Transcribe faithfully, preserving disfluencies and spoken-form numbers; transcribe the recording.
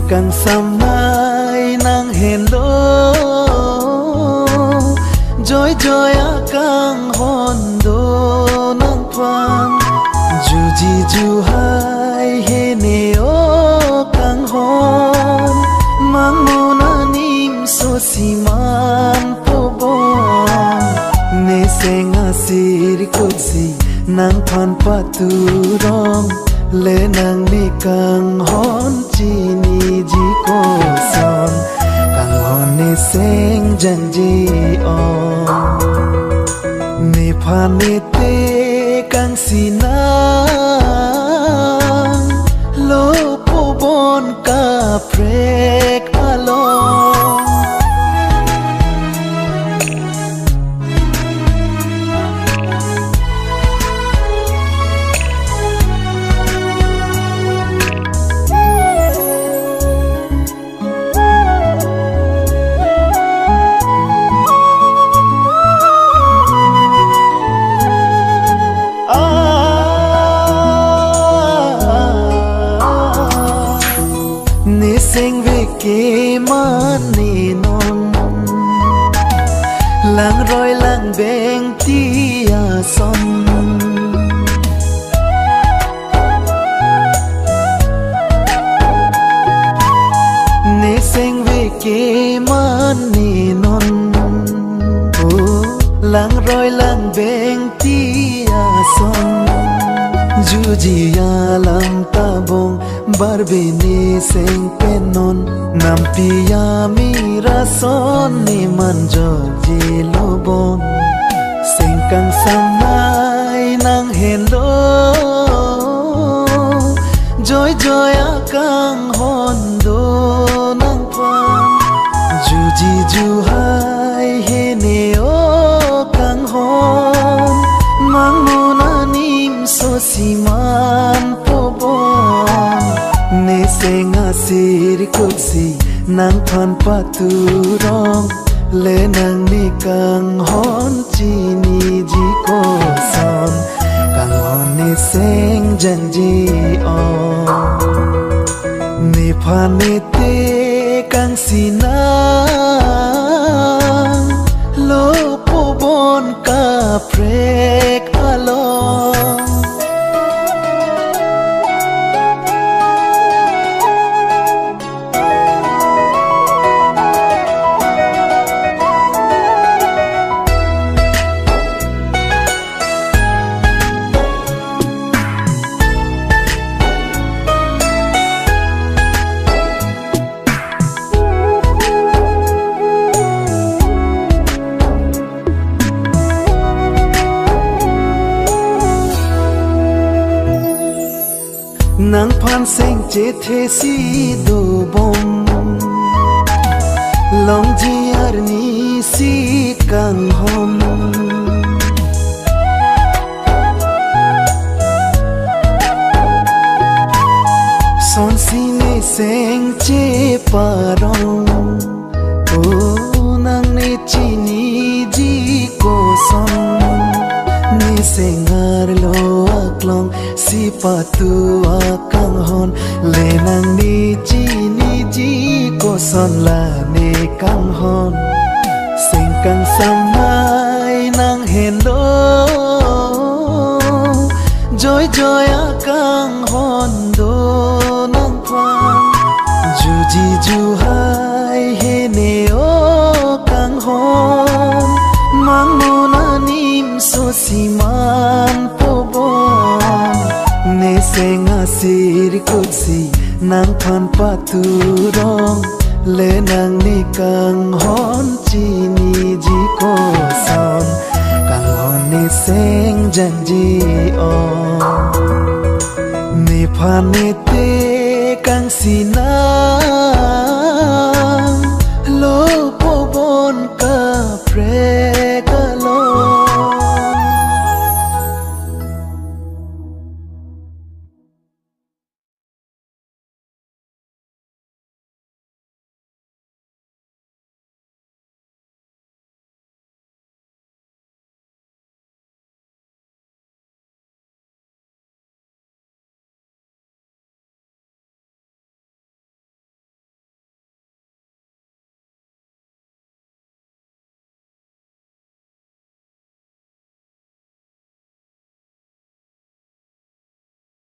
Kangsam nai nang henlo, joijoi akanghon do nangphan. Juji juhai hene o kanghon, mangnon anim so siman pobon. Neseng asirkutsi nangphan paturong, le nangni kanghon chiniji koson, kanghon neseng jangji o. Nephan nete kangsinang lo pobon kaprek along. Neseng veke mane non, langroi langbeng ti ason. Neseng veke mane non, o langroi langbeng ti ason. Juji alam tabong barbe neseng pen non, nampi amir ason ne manjokje lo bon. Seng kangsam nai nang henlo, joijoi akanghon do nangphan. Juji juhai hene o kanghon, mangnon anim so siman pobon. Neseng asirkutsi nangphan paturong, le nangni kanghon chiniji koson, kanghon neseng jangji o. Nephan nete kangsinang lo pobon kaprek along. Nangphan seng chethe si dobom, longji arni si kanghon. Sonsi neseng cheparong, o nang ne chiniji koson. Neseng arlo aklong si patu akanghon, le nang ne chiniji koson la ne kanghon. Seng kangsam nai nang henlo, joijoi akanghon do nangphan. Juji juhai hene o kanghon, mangnon anim so siman pobon. Neseng asirkutsi nangphan paturong, le nang ne kanghon chiniji koson, kanghon neseng jangji o. Nephan nete kangsinang